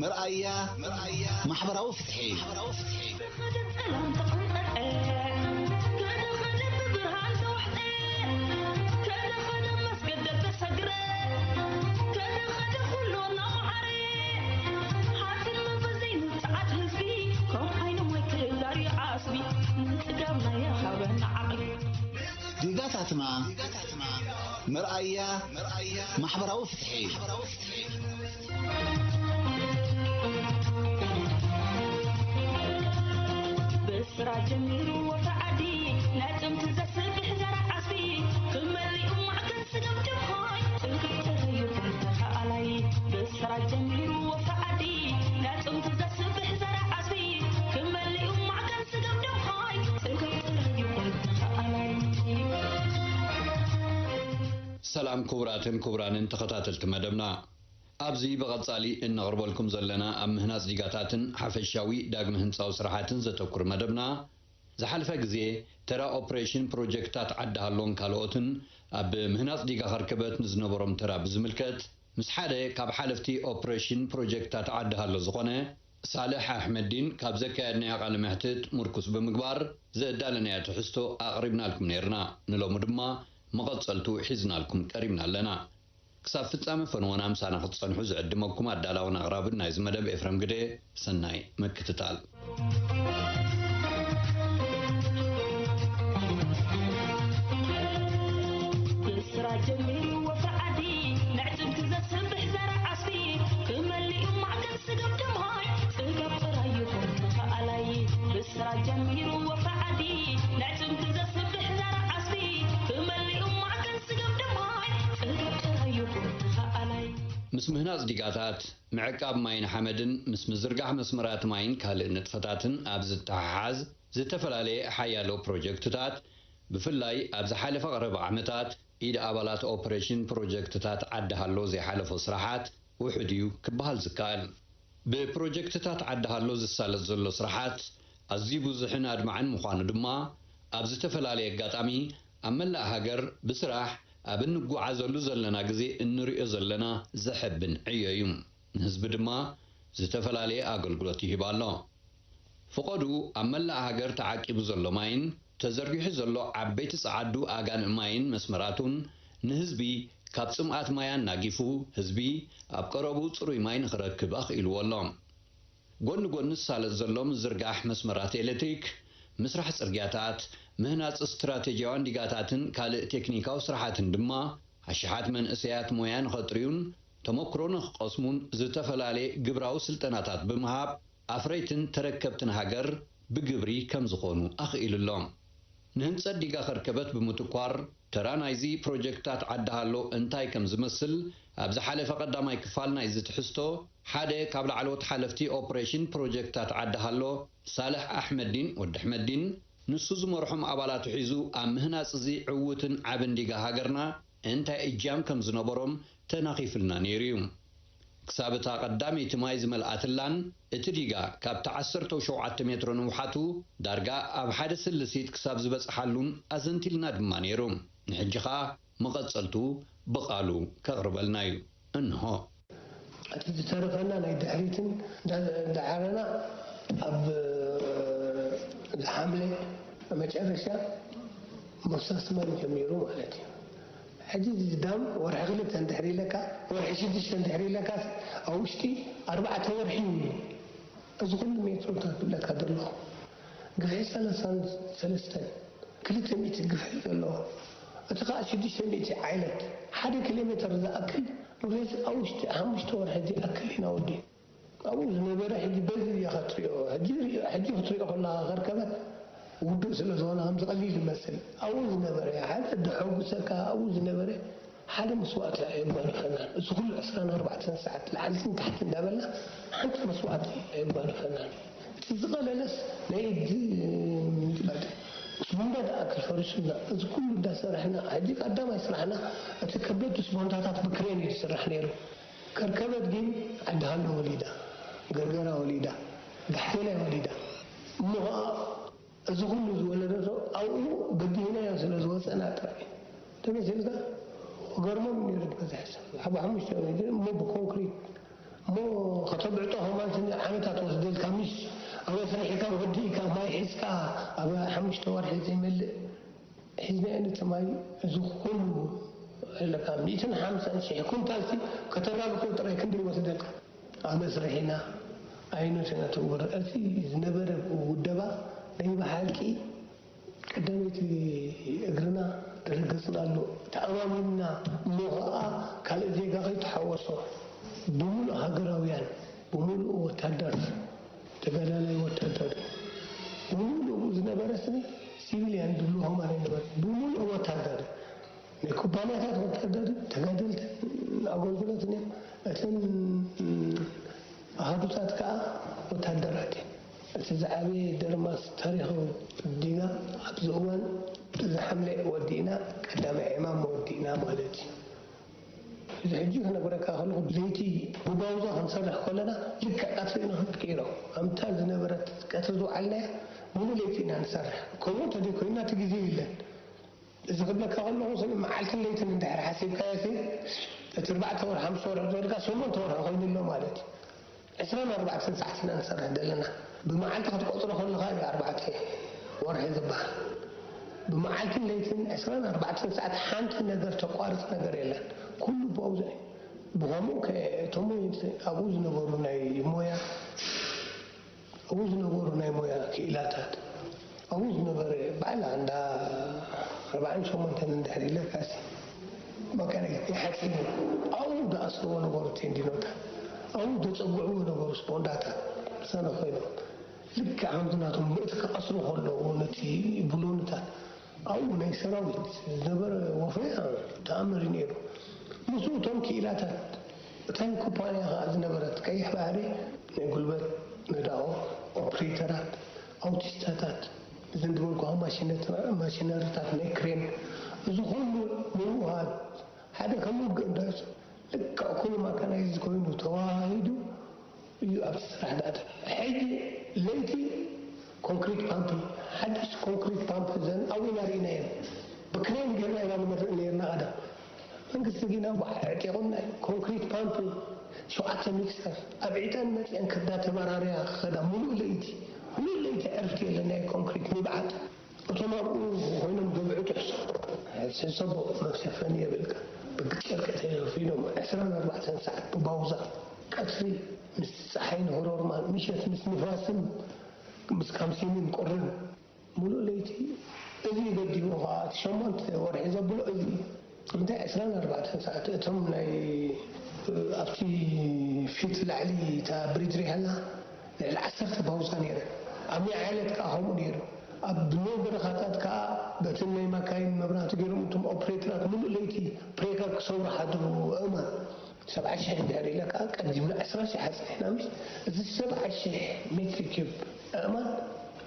መርኣያ ማሕበራዊ ፍትሒ። ዲጋታትና መርኣያ ማሕበራዊ ፍትሒ። ብስራ ጀሚሩ ወፍሪ ዓዲ ናይ ጥንቲ ዘስብሕ ዘርእ ዓስቢ ክመሊኡ ማዕከን ስገም ድኾይ ጽንክር ጥራይ ይኹን ተኸኣላይ። ብስራ ጀሚሩ ወፍሪ ዓዲ ናይ ጥንቲ ዘስብሕ ዘርእ ዓስቢ ክመሊኡ ማዕከን ስገም ድኾይ ጽንክር ጥራይ ይኹን ተኸኣላይ። ሰላም ክቡራትን ክቡራንን ተኸታተልቲ መደብና፣ ኣብዚ ብቐጻሊ እነቕርበልኩም ዘለና ኣብ ምህናጽ ዲጋታትን ሓፈሻዊ ዳግመ ህንጻዊ ስራሓትን ዘተኩር መደብና፣ ዝሓለፈ ግዜ ተራ ኦፕሬሽን ፕሮጀክትታት ዓዲ ሃሎን ካልኦትን ኣብ ምህናጽ ዲጋ ከርከበት ንዝነበሮም ተራ ብዝምልከት፣ ምስ ሓደ ካብ ሓለፍቲ ኦፕሬሽን ፕሮጀክትታት ዓዲ ሃሎ ዝኾነ ሳልሕ ኣሕመዲን ካብ ዘካየድናዮ ቃለ መሕትት ምርኩስ ብምግባር ዘዳለናዮ ትሕዝቶ ኣቕሪብናልኩም ነይርና። ንሎሚ ድማ መቐጸልቱ ሒዝናልኩም ቀሪብና ኣለና። ክሳብ ፍጻመ ፈነወና ምሳና ክትጸንሑ ዝዕድመኩም ኣዳላውን ኣቕራብን ናይዚ መደብ ኤፍረም ግደ፣ ሰናይ ምክትታል። ብስራ ጀሚሩ ወፍሪ ዓዲ፣ ምዕጽምቲ ዘስብሕ ዘርእ ዓስቢ፣ ክመልእ እዩ ማዕከን ስገም ደምሃይ፣ ጽጋብ ጥራይ ይኹን ተኸኣላይ። ብስራ ጀሚሩ ወፍሪ ዓዲ፣ ምዕጽምቲ ዘስብሕ ዘርእ ዓስቢ፣ ክመልእ እዩ ማዕከን ስገም ደምሃይ፣ ጽጋብ ጥራይ ይኹን ተኸኣላይ። ምስ ምህናጽ ዲጋታት፣ ምዕቃብ ማይን ሓመድን ምስ ምዝርጋሕ መስመራት ማይን ካልእ ንጥፈታትን ኣብ ዝተሓሓዝ ዝተፈላለየ ሓያሎ ፕሮጀክትታት፣ ብፍላይ ኣብ ዝሓለፈ ቀረባ ዓመታት ኢድ ኣባላት ኦፕሬሽን ፕሮጀክትታት ዓዲ ሃሎ ዘይሓለፎ ስራሓት ውሑድ እዩ ክበሃል ዝከኣል። ብፕሮጀክትታት ዓዲ ሃሎ ዝሳለጥ ዘሎ ስራሓት ኣዝዩ ብዙሕን ኣድማዕን ምዃኑ ድማ ኣብ ዝተፈላለየ ኣጋጣሚ ኣብ መላእ ሃገር ብስራሕ ኣብ እንጓዓዘሉ ዘለና ግዜ እንሪኦ ዘለና ዘሐብን ዕዮ እዩ። ንህዝቢ ድማ ዝተፈላለየ ኣገልግሎት ይህብ ኣሎ። ፍቐዱ ኣብ መላእ ሃገር ተዓቂቡ ዘሎ ማይን ተዘርጊሑ ዘሎ ዓበይቲ ጸዓዱ ኣጋንእ ማይን መስመራቱን ንህዝቢ ካብ ጽምኣት ማይ ኣናጊፉ፣ ህዝቢ ኣብ ቀረብኡ ጽሩይ ማይ ንኽረክብ ኣኽኢልዎ ኣሎ። ጎኒ ጎኒ ዝሳለጥ ዘሎ ምዝርጋሕ መስመራት ኤሌክትሪክ፣ ምስራሕ ጽርግያታት፣ ምህናጽ ስትራቴጂያውያን ዲጋታትን ካልእ ቴክኒካዊ ስራሓትን ድማ ኣሽሓት መንእሰያት ሞያ ንኸጥርዩን ተመክሮ ንኽቐስሙን ዝተፈላለየ ግብራዊ ስልጠናታት ብምሃብ ኣፍረይትን ተረከብትን ሃገር ብግብሪ ከም ዝኾኑ ኣኽኢሉ ኣሎ። ንህንጸት ዲጋ ከርከበት ብምትኳር፣ ተራ ናይዚ ፕሮጀክትታት ዓዲ ሃሎ እንታይ ከም ዝመስል፣ ኣብ ዝሓለፈ ቀዳማይ ክፋል ናይዚ ትሕዝቶ፣ ሓደ ካብ ላዕለዎት ሓለፍቲ ኦፕሬሽን ፕሮጀክትታት ዓዲ ሃሎ፣ ሳልሕ ኣሕመዲን ወዲ ኣሕመዲን፣ ንሱ ዝመርሖም ኣባላቱ ሒዙ ኣብ ምህናጽ እዚ ዕዉትን ዓብን ዲጋ ሃገርና እንታይ እጃም ከም ዝነበሮም ተናኺፍልና ነይሩ እዩ። ክሳብ እታ ቀዳመይቲ ማይ ዝመልኣትላን፣ እቲ ዲጋ ካብቲ ዓሰርተ ሸውዓተ ሜትሮ ንውሓቱ ዳርጋ ኣብ ሓደ ስልሲት ክሳብ ዝበጽሓሉን ኣዘንቲልና ድማ ነይሩ። ንሕጂ ኸኣ መቐጸልቱ ብቓሉ ከቕርበልና እዩ። እንሆ። እቲ ዝተረፈና ናይ ድሕሪትን እንዳ-፣ እንዳዓረና ኣብ፣ እዚ ሓምለ መጨረሻ ምፍሳስ ማይ ጀሚሩ ማለት እዩ። ሕጂ እዚ ዳም ወርሒ ክልተ እንድሕር ኢለካ፣ ወርሒ ሽዱሽተ እንድሕር ኢለካ፣ ኣብ ውሽጢ ኣርባዕተ ወርሒ እዩ እዚ ኩሉ ሜትሮታት ዝብለካ ዘለኹ። ግፍሒ ሰላሳን ሰለስተን፣ ክልተ ሚእቲ ግፍሒ ዘለዎ፣ እቲ ኸኣ ሽዱሽተ ሚእቲ ዓይነት፣ ሓደ ኪሎ ሜትር ዝኣክል ሬስ ኣብ ውሽጢ ሓሙሽተ ወርሒ ዝኣክል ኢና ወዲኡ። ኣብኡ ዝነበረ ሕጂ በዚ ኢኻ ትሪኦ። ሕጂ ሪኦ-፣ ሕጂ ክትሪኦ ከለኻ ከርከበት ውዱእ ስለ ዝኾነ ከምዚ ቀሊል ይመስል። ኣብኡ ዝነበረ ሓደ ደሐጉሰካ፣ ኣብኡ ዝነበረ ሓደ መስዋእቲ ኣየጓንፈናን። እዚ ኩሉ ዕስራን ኣርባዕተን ሰዓት ላዕልን ታሕቲ እንዳበልና ሓንቲ መስዋእቲ ኣየጓንፈናን። እቲ ዝቐለለስ ናይ ሕጂ ምጭባጥ ምስ ቡንዳ ዝኣክል ፈሪሱና፣ እዚ ኩሉ እንዳሰራሕና፣ ሕጂ ቀዳማይ ስራሕና እቲ ከበድቲ ስፖንታታት ብክሬን እዩ ዝስራሕ ነይሩ። ከርከበት ግን ዓዲ ሃሎ ወሊዳ፣ ገርገራ ወሊዳ፣ ጋሕቴላይ ወሊዳ። እሞ ኸኣ እዚ ኩሉ ዝወለደቶ ኣብኡ በዲህናዮ ስለ ዝወጸና ጥራይ። ተመሲልካ ክገርሞም ነይሩ ዝበዝሕ ሰብ። ሓብ ሓሙሽተ እሞ ብኮንክሪት እሞ ከተብዕጦ ከማን ስኒ ዓመታት ወስደልካ፣ ምሽ ኣብ ኣስሪሕካ ወዲእካ፣ ማይ ሒዝካ ኣብ ሓሙሽተ ወርሒ ዘይመልእ ሒዝናዮ ነቲ ማይ። እዚ ኩሉ ኣለካ ሚእትን ሓምሳን ሽሕ ኩንታል ሲ ከተራብጦ ጥራይ ክንደይ ወስደልካ? ኣብ መስርሕ ኢና ኣይኖት ኢና ትእውር። እቲ ዝነበረ ውደባ ናይ ብሓቂ ቀዳመይቲ እግርና ተረገጽናሉ፣ ተኣማሚንና እሞ ኸኣ ካልእ ዜጋ ከይተሓወሶ ብምሉእ ሃገራውያን፣ ብምሉእ ወታደር፣ ተጋዳላይ ወታደር፣ ብምሉእ ዝነበረ ስኒ ሲቪልያን ዝብሉ ሆማን ኣይነበረ፣ ብምሉእ ወታደር፣ ናይ ኩባንያታት ወታደር፣ ተጋደልትን ኣገልግሎትን እዮም። እተን ኣሃዱታት ከኣ ወታደራት እዮም። እቲ ዝዓበየ ደርማስ ታሪኻዊ ዲጋ ኣብዚ እዋን እዚ ሓምለ ወዲእና ቀዳማይ ዕማም ወዲእና ማለት እዩ። እዚ ሕጂ ክነግረካ ከለኹ ለይቲ ብባውዛ ክንሰርሕ ከለና ልክዕ ቀትሪ ኢና ክንቅይሮ። ከምታ ዝነበረት ቀትሪ ዝውዓልናያ ሙሉ ለይቲ ኢና ንሰርሕ። ከምኡ እንተዘይኮይንና እቲ ግዜ የለን። እዚ ክብለካ ከለኹ ስለ መዓልትን ለይትን እንድሕር ሓሲብካዮ ሲ እቲ ኣርባዕተ ወርሒ ሓምስተ ወርሒ ዝበልካ ሸሞንተ ወርሒ ኮይኑ ኣሎ ማለት እዩ። ዕስራን ኣርባዕተን ሰዓት ኢና ንሰርሕ ዘለና። ብመዓልቲ ክትቆፅሮ ከለኻ እዩ ኣርባዕተ ወርሒ ዝበሃል። ብመዓልትን ለይትን ዕስራን ኣርባዕተን ሰዓት ሓንቲ ነገር ተቋርፅ ነገር የለን። ኩሉ ብኣውዛ እዩ። ብኸምኡ ከ እቶም ኣብኡ ዝነበሩ ናይ ሞያ ኣብኡ ዝነበሩ ናይ ሞያ ክኢላታት ኣብኡ ዝነበረ በዓል እንዳ ኣርባዓን ሸሞንተን እንድሕር ኢለካሲ መካኒክ ይሓፂቡ ኣብኡ ዝኣስርዎ ነበሩ ቴንዲኖታት ኣብኡ ዘፀግዕዎ ነበሩ ስፖንዳታት ሰነ ኮይኖም ልክዕ ከምቲ ናቶም ምእቲ ክኣስሩ ከለዉ ነቲ ብሎንታት ኣብኡ ናይ ሰራዊት ዝነበረ ወፈያ ተኣምር እዩ ነይሩ። ምስኡ እቶም ክኢላታት እተን ኩባንያ ከኣ ዝነበረት ቀይሕ ባሕሪ ናይ ጉልበት መዳኦ ኦፕሬተራት ኣውቲስታታት እዘን ዝበልኩኻ ማሽነሪታት ናይ ክሬን እዚ ኩሉ ምውሃድ ሓደ ከም ውግእ እንዳሱ ልክዕ ኩሉ ማካናይዝ ኮይኑ ተዋሂዱ እዩ ኣብቲ ስራሕ ዝኣተወ። ሕጂ ለይቲ ኮንክሪት ፓምፕ ሓድሽ ኮንክሪት ፓምፕ ዘን ኣዊና ርኢናየን ብክሬን ጌርና ኢና ንመርእ ነርና ቀደም መንግስቲ ግና ኣዕጢቑና ኮንክሪት ፓምፕ ሸውዓተ ሚክሰር ኣብ ዒጠን መፅአን ከዳ ተበራርያ ክኸዳ ሙሉእ ለይቲ ሙሉእ ለይቲ ዕርፍቲ የለን ናይ ኮንክሪት ምብዓጥ እቶም ኣብኡ ኮይኖም ገብዕጡ ሕሰቦ ሕሰቦ መሸፈኒ የብልካ ብግጨርቂ ተሸፊኖም ዕስራን ኣርባዕተን ሰዓት ብባውዛ ቀትሪ ምስ ፀሓይን ህሮርማን ምሸት ምስ ንፋስን ምስ ካምሲንን ቁርን ሙሉእ ለይቲ እዚ ገዲቡ ከዓ እቲ ሸሞንተ ወርሒ ዘብሎ እዚ እንታይ ዕስራን ኣርባዕተን ሰዓት እቶም ናይ ኣብቲ ፊት ላዕሊ እታ ብሪጅ ሪሃና ልዕሊ ዓሰርተ ባውዛ ነይረ ኣብ ናይ ዓይነት ከዓ ከምኡ ነይሩ ኣብ ናይ በረኻታት ከዓ በቲ ናይ ማካይን መብራህቲ ገይሮም እቶም ኦፕሬተራት ሙሉእ ለይቲ ፕሬከር ክሰብሩ ሓድሩ እማን ሰብዓ ሽሕ እንድሕር ኢለ ከዓ ቀዲምና ዕስራ ሽሕ ኣፅኒሕና ምስ እዚ ሰብዓ ሽሕ ሜትሪ ኪዩብ ኣእማን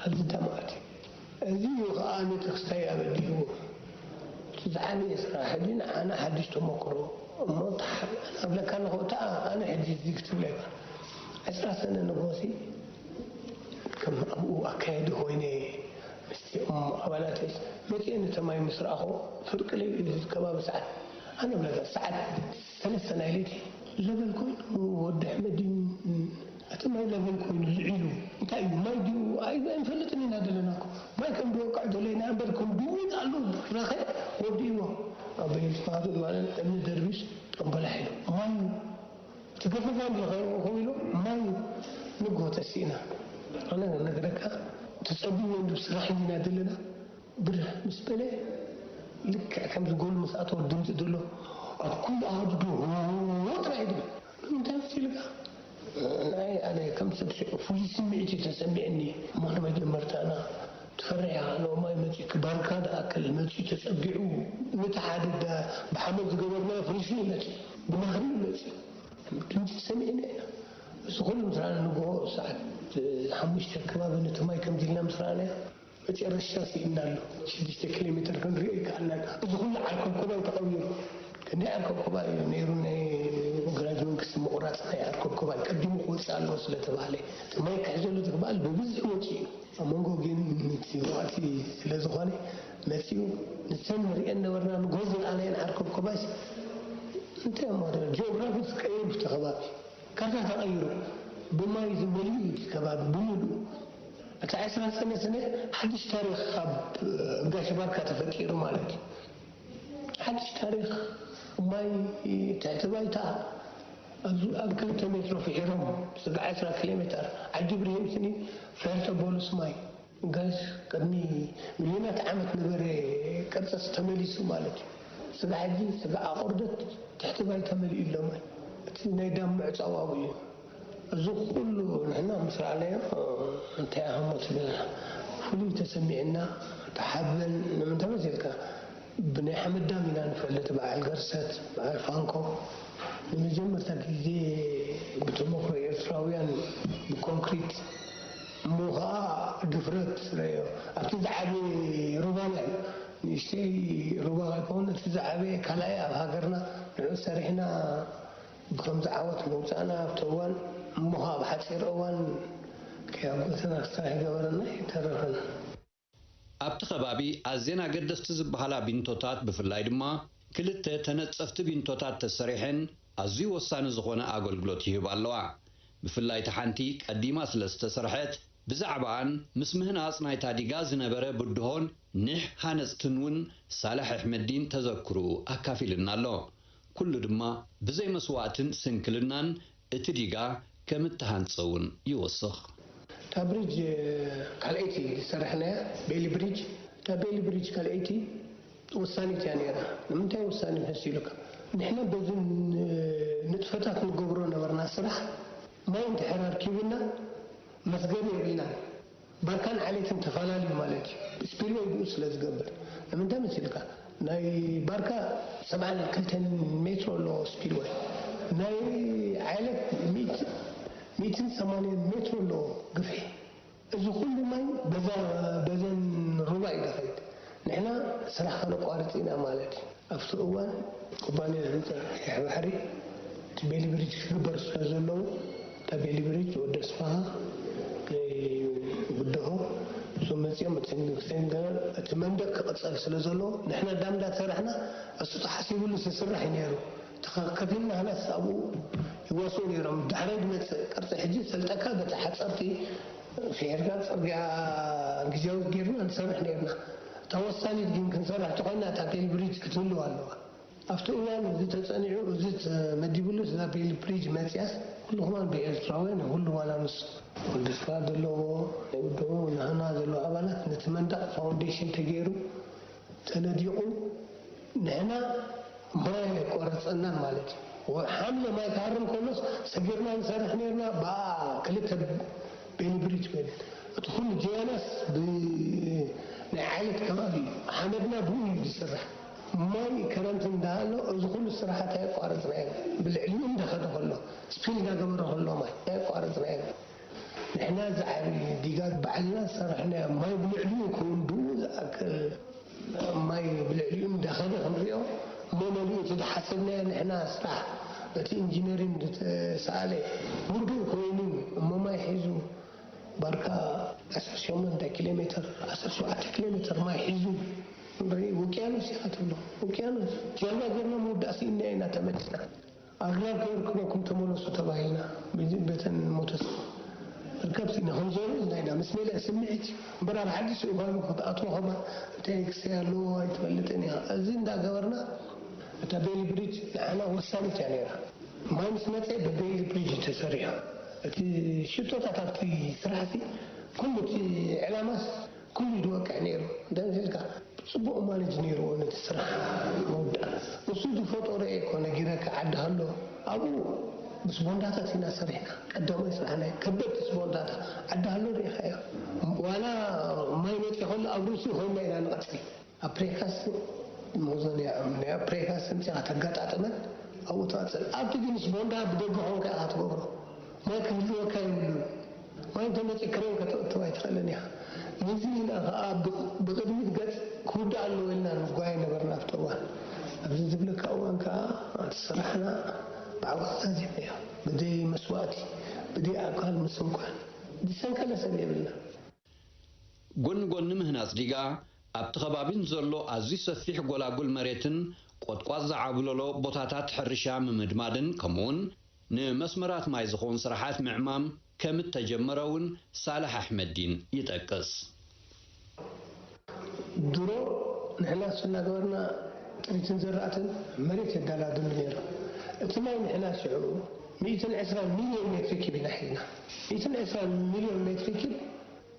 ኣብዚ ደማእት እዩ እዚ እዩ ከዓ ነቲ ክስታይ ኣበዲልዎ እቲ ዝዓበየ ስራሕ ሕጂ ንዓና ሓድሽ ተመክሮ እሞ ተሓ- ኣብለካ ኣለኹ እታ ኣነ ሕጂ እዚ ክትብለ ይባል ዕስራ ሰነ ንጎሲ ከም ኣብኡ ኣካየዲ ኮይነ ምስኦም ኣባላት መፅአ ነተማይ ምስ ረኣኹ ፍርቂ ለይ ከባቢ ሰዓት ኣነ ብለካ ሰዓት ሰለስተ ናይ ለይቲ ለበል ኮይኑ ወዲ ኣሕመድ እዩ እቲ ማይ ለበል ኮይኑ ዝዒሉ እንታይ እዩ ማይ ድዩ ኣይንፈልጥን ኢና ዘለና እኮ ማይ ከም ዝወቅዕ ደለና እምበር ከም ድውን ኣሎ ረኸ ወዲእዎ ኣበይ ዝበሃሉ ማለት እምኒ ደርቢስ ጠንበላሕ ኢሉ ማይ ትገፈፋ እንዲ ከይረኸቡ ኢሉ ማይ ንግሆ ተሲእና ኣነ ነግረካ ተፀቢዎ እንዲ ስራሕ ኢና ዘለና ብርህ ምስ በለ ልክዕ ከምዚ ጎል ምስ ኣተወ ድምፂ ዘሎ ኣብ ኩሉ ኣሃዱ ዶ ጥራይ ድብል እንታይ መሲልካ ናይ ኣነ ከም ሰብ ሽዑ ፍሉይ ስምዒት እዩ ተሰሚዕኒ እሞ ንመጀመርታና ትፈርሕ ኢኻ ኖማይ መፂኡ ክባርካ ዝኣክል መፂኡ ተፀጊዑ ነቲ ሓደ ብሓመድ ዝገበርናዮ ፍርሹ እዩ መፂኡ ብናህሪ እዩ መፂኡ ድምፂ ሰሚዕና ኢና እዚ ኩሉ ምስ ረኣና ንግሆ ሰዓት ሓሙሽተ ከባቢ ነቲ ማይ ከምዚ ኢልና ምስ ረኣናዮ መጨረሻ ስኢንና ኣሎ ሽዱሽተ ኪሎ ሜትር ክንሪኦ ይከኣልና እዚ ኩሉ ዓርከብኮባይ ተቐቢሩ ክንደይ ዓርከብኮባይ ነይሩ ናይ ግራጅ መንግስቲ ምቑራፅ ናይ ዓርከብኮባይ ቀዲሙ ክወፅእ ኣለዎ ስለተባህለ እቲ ማይ ክሕዘሉ ዝግበኣል ብብዝሒ ወፂኡ እዩ ኣብ መንጎ ግን እቲ ወቕቲ ስለዝኾነ መፂኡ ንሰን ንሪአን ነበርና ንጎ ዝረኣናየን ዓርከብኮባይስ እንታይ እሞ ጂኦግራፊ ዝቀይሩ እቲ ከባቢ ካርታ ተቐይሩ፣ ብማይ ዝመልኡ እቲ ከባቢ ብምሉኡ። እቲ ዕስራ ሰነ ስነ ሓድሽ ታሪኽ ኣብ ጋሽ ባርካ ተፈጢሩ ማለት እዩ። ሓድሽ ታሪኽ፣ ማይ ትሕቲ ባይታ ኣብ ኣብ ክልተ ሜትሮ ፍሒሮም፣ ስጋ ዕስራ ኪሎ ሜተር፣ ዓዲ ብርሂም ስኒ ፈርተ ቦሉስ ማይ። ጋሽ ቅድሚ ሚልዮናት ዓመት ነበረ ቅርጽስ ተመሊሱ ማለት እዩ። ስጋ ሕጂ፣ ስጋ ኣቑርደት ትሕቲ ባይታ መሊኡ ኣሎ ማይ። እቲ ናይ ዳም ምዕጻው ኣብኡ እዩ። እዚ ኩሉ ንሕና ምስ ረኣናዮ እንታይ ኣህሞ ትብልና ፍሉይ ተሰሚዕና፣ ተሓበን። ንምንታይ መሲልካ? ብናይ ሓመድ ዳም ኢና ንፈልጥ፣ በዓል ገርሰት፣ በዓል ፋንኮ። ንመጀመርታ ግዜ ብተመክሮ ኤርትራውያን ብኮንክሪት እሞ ኸኣ ድፍረት ረዮ። ኣብቲ ዝዓበየ ሩባ ናይ ንእሽተይ ሩባ ኣይኮን፣ እቲ ዝዓበየ ካልኣይ ኣብ ሃገርና ንዑ ሰሪሕና ብከምዚ ዓወት መውጻእና ኣብቲ እዋን እሞ ኸኣ ብሓጺር እዋን ከያጎተና ክስራሕ ይገበረና ይተረፈና። ኣብቲ ከባቢ ኣዝየን ኣገደስቲ ዝበሃላ ቢንቶታት ብፍላይ ድማ ክልተ ተነጸፍቲ ቢንቶታት ተሰሪሐን ኣዝዩ ወሳኒ ዝኾነ ኣገልግሎት ይህባ ኣለዋ። ብፍላይ እታ ሓንቲ ቀዲማ ስለ ዝተሰርሐት ብዛዕባኣን ምስ ምህናጽ ናይታ ዲጋ ዝነበረ ብድሆን ኒሕ ሃነጽትን እውን ሳልሕ ኣሕመዲን ተዘክርኡ ኣካፊልና ኣሎ። ኩሉ ድማ ብዘይ መስዋእትን ስንክልናን እቲ ዲጋ ከም እተሃንጸ እውን ይወስኽ። እታ ብሪጅ ካልኣይቲ ዝሰራሕናያ ቤሊ ብሪጅ፣ እታ ቤሊ ብሪጅ ካልኣይቲ ወሳኒት እያ ነይራ። ንምንታይ ወሳኒ መሲሉካ? ንሕና በዚ ንጥፈታት ንገብሮ ነበርና ስራሕ ማይ እንድሕር ኣርኪቡና መስገሪ የብልናን። ባርካን ዓሌትን ተፈላለዩ ማለት እዩ። ስፒልወይ ብኡ ስለ ዝገብር ንምንታይ መሲልካ? ናይ ባርካ ሰብዓን ክልተን ሜትሮ ኣለዎ ስፒልወይ። ናይ ዓሌት ሚእትን ሰማንያን ሜትሮ ኣለዎ ግፍሒ። እዚ ኩሉ ማይ በዘን ሩባ እዩ ዝኸይድ። ንሕና ስራሕ ከነቋርፅ ኢና ማለት እዩ። ኣብቲ እዋን ኩባንያ ህንፃ ቀይሕ ባሕሪ እቲ ቤሊ ብሪጅ ክግበር ስለ ዘለዎ እታ ቤሊ ብሪጅ ወዲ ኣስፍሃ ብድሆ እዞም መፂኦም እቲ መንደቅ ክቕፀል ስለ ዘለዎ ንሕና ዳም እንዳሰራሕና እሱ ተሓሲብሉ ዝስራሕ እዩ ነይሩ። ተኸፊልና ኸላስ ኣብኡ ይዋስኡ ነይሮም። ዳሕራይ ዝመፅእ ቅርፂ ሕጂ ዝፈልጠካ በቲ ሓፀርቲ ፍሒርካ ፅርግያ ግዝያዊ ጌርና ንሰርሕ ነይርና። እታ ወሳኒት ግን ክንሰርሕ ተኾይና እታ ቤል ብሪጅ ክትህልው ኣለዋ። ኣብቲ እዋን እዚ ተፀኒዑ እዚ ተመዲብሉ እዛ ቤል ብሪጅ መፅያስ ኩሉ ከማን ብኤርትራውያን ኩሉ ዋላ ምስ ወዲ ስፋ ዘለዎ ናይ ውድኡ ናህና ዘለዎ ኣባላት ነቲ መንደቕ ፋውንዴሽን ተገይሩ ተነዲቑ ንሕና ማይ ኣይቋረፀናን ማለት እዩ። ሓምለ ማይ ክሃርም ከሎስ ሰጊርና ንሰርሕ ነርና ብኣ ክልተ ቤኒ ብሪጅ ኮይነን እቲ ኩሉ ጀያናስ ብናይ ዓለት ከባቢ እዩ። ሓመድና ብኡ እዩ ዝስራሕ። ማይ ከረምቲ እንዳሃሎ እዚ ኩሉ ስራሓት ኣየቋረፅናዮ። ብልዕሊኡ እንዳኸደ ከሎ ስፒል እንዳገበረ ከሎ ማይ ኣየቋረፅናዮ። ንሕና ዝዓቢ ዲጋ ባዕልና ዝሰራሕናዮ ማይ ብልዕሊኡ ክውን ብኡ ዝኣክል ማይ ብልዕሊኡ እንዳኸደ ክንሪኦ እሞ መሊኡ እቲ ዝሓሰብናዮ ንሕና ስራሕ በቲ ኢንጂነሪንግ ዝተሰኣለ ውዱእ ኮይኑ እሞ ማይ ሒዙ ባርካ ዓሰርተ ሸሞንተ ኪሎ ሜትር ዓሰርተ ሸውዓተ ኪሎ ሜትር ማይ ሒዙ ንርኢ ውቅያኖስ ኢኻ ትብሎ ውቅያኖስ ጀልባ ገርና ምውዳእ ስኢና ኢና ተመሊስና ኣግራብ ከየርክበኩም ተመለሱ ተባሂልና በተን ሞተስ ርከብ ሲና ክንዞሩ ኢልና ኢና ምስ መለእ ስምዒት እምበር ኣብ ሓድሽ እዋኑ ክትኣትዎ ከማ እንታይ ክሰይ ኣለዎ ኣይትፈልጥን ኢኻ። እዚ እንዳገበርና እታ ቤሊ ብሪጅ ንዓና ወሳኒት እያ ነይራ። ማይ ምስ መፀ ብቤሊ ብሪጅ ተሰሪሑ እቲ ሽቶታት ኣብቲ ስራሕ ሲ ኩሉ እቲ ዕላማስ ኩሉ እዩ ዝወቅዕ ነይሩ። እንታይ መሲልካ? ብፅቡቕ ማኔጅ ነይርዎ ነቲ ስራሕ ምውዳእ። ንሱ ዝፈጠሮ እየ እኮ ነጊረካ ዓዲ ሃሎ ኣብኡ ምስ ቦንዳታት ኢና ሰሪሕና። ቀዳማይ ስራሕና እዩ። ከበድቲ ቦንዳታ ዓዲ ሃሎ ርኢኻዮ። ዋላ ማይ መፂ ከሎ ኣብ ርእሲኡ ኮይና ኢና ንቐፅል። ኣብ ፕሬካስ መዞንያ ናይ ኣብ ፕሬካስ ምፂኻ ተጋጣጥመን ኣብኡ ትቐፅል። ኣብቲ ግን ምስ ቦንዳ ብደገ ኾንካ ኢኻ ትገብሮ። ማይ ክህልወካ የብሉን። ማይ እንተመፂኡ ክሬን ከተእትው ኣይትኽእልን ኢኻ። ነዚ ኢልና ኸዓ ብቕድሚት ገፅ ክውዳእ ኣለዎ ኢልና ንጓየ ነበርና ኣብቲ እዋን። ኣብዚ ዝብለካ እዋን ከዓ እቲ ስራሕና ብዓወት ዛዚምናዮ። ብደይ መስዋእቲ፣ ብደይ ኣካል ምስንኳን ዝሰንከለ ሰብ የብልና። ጎኒ ጎኒ ምህናፅ ዲጋ ኣብቲ ከባቢ ንዘሎ ኣዝዩ ሰፊሕ ጎላጉል መሬትን ቆጥቋጥ ዝዓብለሎ ቦታታት ሕርሻ ምምድማድን ከምኡውን ንመስመራት ማይ ዝኸውን ስራሓት ምዕማም ከም እተጀመረ እውን ሳልሕ ኣሕመዲን ይጠቅስ። ድሮ ንሕና እናገበርና ጥሪትን ዘራእትን መሬት የዳላድሉ ነይሩ። እቲ ማይ ንሕና ሽዑ ሚእትን ዕስራን ሚልዮን ሜትሪ ኪብ ኢና ሒዝና። ሚእትን ዕስራን ሚልዮን ሜትሪ ኪብ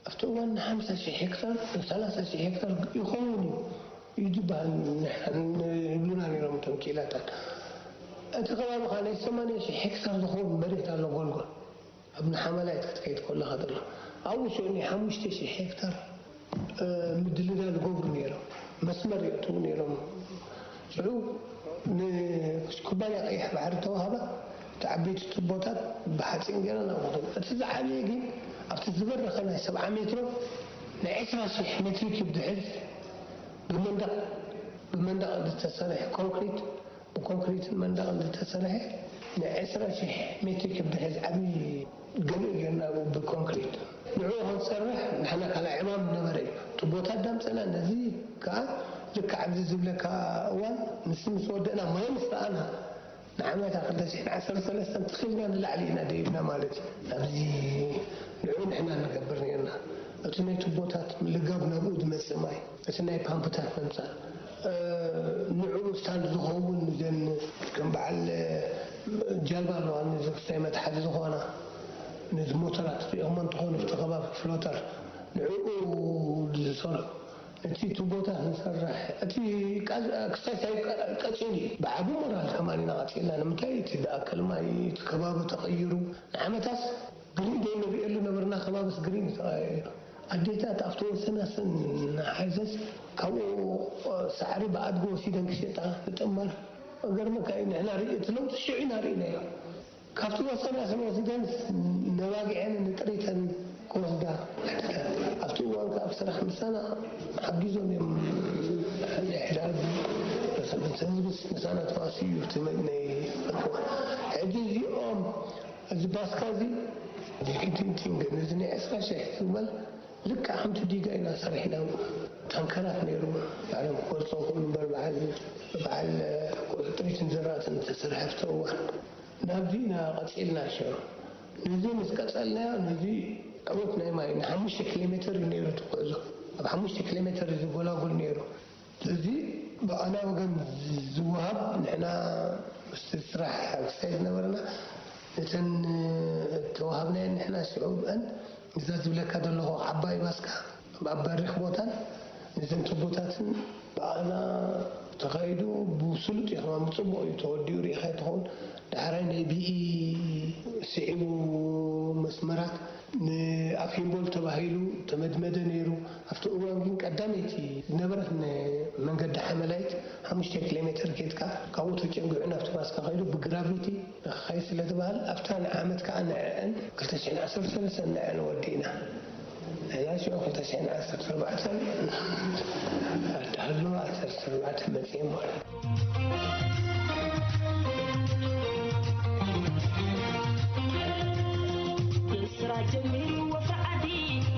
ኣብቲ እዋን ንሓምሳ ሺሕ ሄክታር፣ ንሰላሳ ሺሕ ሄክታር ይኸውን እዩ፣ እዩ ዝበሃል። ንሕና ይብሉና ነይሮም እቶም ክኢላታት። እቲ ከባቢ ኸዓ ናይ ሰማንያ ሺሕ ሄክታር ዝኸውን መሬት ኣሎ ጎልጎል። ኣብ ንሓመላይት ክትከይድ ከለኻ ዘሎ ኣብኡ ሽዑ ናይ ሓሙሽተ ሺሕ ሄክታር ምድልዳል ይገብሩ ነይሮም። መስመር የእትዉ ነይሮም። ሽዑ ንኩባንያ ቀይሕ ባሕሪ ተዋህባ። እቲ ዓበይቲ ቱቦታት ብሓፂን ገይረን ኣብኡ። እቲ ዝዓበየ ግን ኣብቲ ዝበረኸ ናይ ሰብዓ ሜትሮ ናይ ዕስራ ሺሕ ሜትሪ ኪብ ዝሕዝ ብመንደቕ ብመንደቕ ዝተሰርሐ ኮንክሪት ብኮንክሪትን መንደቕን ዝተሰርሐ ንዕስራ ሺሕ ሜትር ክብ ዝሕዝ ዓብዪ ገንኢ ጌርና ብኮንክሪት። ንዕኡ ክንሰርሕ ንሕና ካልእ ዕማም ነበረ እዩ። ቱቦታት ዳምፀና ነዚ ከዓ ልክዕ ኣብዚ ዝብለካ እዋን ንስ ምስ ወደእና ማይ ምስ ረኣና ንዓመታ ክልተ ሽሕን ዓሰርተ ሰለስተን ትኺልና ንላዕሊ ኢና ደይብና ማለት እዩ። ኣብዚ ንዕኡ ንሕና ንገብር ነርና። እቲ ናይ ቱቦታት ምልጋብ ናብኡ ዝመፅእ ማይ እቲ ናይ ፓምፕታት ምምፃእ ንዕኡ ስታንድ ዝኸውን ዘን ከም በዓል ጃልባ ኣለዋ ንዝክሳይ መትሓዚ ዝኾና ነዚ ሞተራት ሪኦሞ እንትኾኑ እቲ ከባቢ ፍሎተር ንዕኡ ዝሰርሑ እቲ ቱቦታት ንሰርሕ እቲ ክሳይ ቀፂሉ እዩ። ብዓቢ ሞራል ከማን ኢና ቀፂልና ንምንታይ እቲ ዝኣክል ማይ እቲ ከባቢ ተቐይሩ ንዓመታስ ግሪን ዘይንርእየሉ ነበርና ከባብስ ግሪን ተቐያይሩ። ኣዴታት ኣብቲ ወሰናስን ሓይዘስ ካብኡ ሳዕሪ ብኣድጊ ወሲደን ክሸጣ ንጥመር። ገርመካ እዩ ንሕና ርኢ እቲ ለውጢ ሽዑ ኢና ርኢናዮ። ካብቲ ወሰናስን ወሲደን ነባጊዐን ንጥሪተን ክወስዳ ኣዴታት ኣብቲ እዋን ከኣ ኣብ ስራሕ ምሳና ሓጊዞም እዮም። ናይ ሕዳር ህዝብስ ምሳና ተዋሲ እዩ እቲ ናይ ሕጂ እዚኦም እዚ ባስካ እዚ ዲኪቲንቲንግ ነዚ ናይ ዕስራ ሽሕ ዝበል ልክዕ ከምቲ ዲጋ ኢና ሰሪሕና። ታንከራት ነይሩ ባዕሎም ክቆርጾ ክእሉ እምበር በዓል በዓል ቁጥሪትን ዘራእትን ተሰርሐ ኣብቲ እዋን ናብዚ ኢና ቀጺልና። ሽዑ ነዚ ምስ ቀጸልናዮ ነዚ ዕወት ናይ ማይ ንሓሙሽተ ኪሎ ሜትር እዩ ነይሩ እቲ ጉዕዞ። ኣብ ሓሙሽተ ኪሎ ሜትር እዩ ዝጎላጉል ነይሩ። እዚ ብኣና ወገን ዝወሃብ ንሕና ምስቲ ስራሕ ክሳይ ዝነበረና ነተን ተዋሃብናየን ንሕና ሽዑ ብአን እዛ ዝብለካ ዘለኹ ዓባይ ባስካ ኣብ በሪኽ ቦታን ነዘን ቱቦታትን ብኣና ተኻይዱ ብስሉጥ እዩ ከማን ብፅቡቕ እዩ ተወዲኡ ርኢኻ ትኸውን። ዳሕራይ ናይ ቢኢ ስዒቡ መስመራት ንኣፊምቦል ተባሂሉ ተመድመደ ነይሩ። ኣብቲ እዋን ግን ቀዳመይቲ ዝነበረት መንገዲ ሓመላይት ሓሙሽተ ኪሎ ሜትር ኬድካ ካብኡ ተጨንጊዑ ናብቲ ባስካ ከይዱ ብግራቪቲ ንክኸይድ ስለ ዝበሃል ኣብታ ንዓመት ከዓ ንዐአን ክልተ ሽሕን ዓሰርተ ሰለስተን ንዐአን ወዲእና። እዛ ሽዑ ክልተ ሽሕን ዓሰርተ ኣርባዕተን ኣዳህሎ ዓሰርተ ኣርባዕተ መፅኤ ማለት ብስራ ጀሚሩ ወፍሪ ዓዲ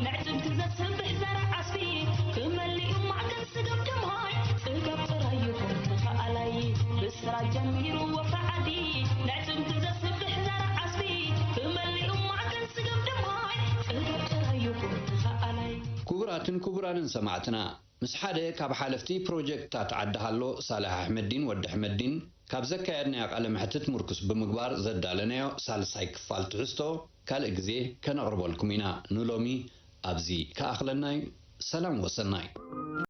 ንዕፅምቲ ዘስብሕ ዘርእ ዓስቢ ክመልእ እዩ ማዕከን ስግብ ደምሃይ ፅጋብ ጥራይ ይኹን ተኸኣላይ ብስራ ጀሚሩ ወፍሪ ዓዲ ንዕፅምቲ ዘስብሕ ዘርእ ዓስቢ ክመልእ እዩ ማዕከን ስግብ ደምሃይ ፅጋብ ጥራይ ይኹን ተኸኣላይ ክቡራትን ክቡራንን ሰማዕትና፣ ምስ ሓደ ካብ ሓለፍቲ ፕሮጀክትታት ዓዲ ሃሎ ሳልሕ ኣሕመዲን ወዲ ኣሕመዲን ካብ ዘካየድናዮ ቃለ መሕትት ምርኩስ ብምግባር ዘዳለናዮ ሳልሳይ ክፋል ትሕዝቶ ካልእ ግዜ ከነቕርበልኩም ኢና። ንሎሚ ኣብዚ ክኣኽለና እዩ። ሰላም ወሰናይ።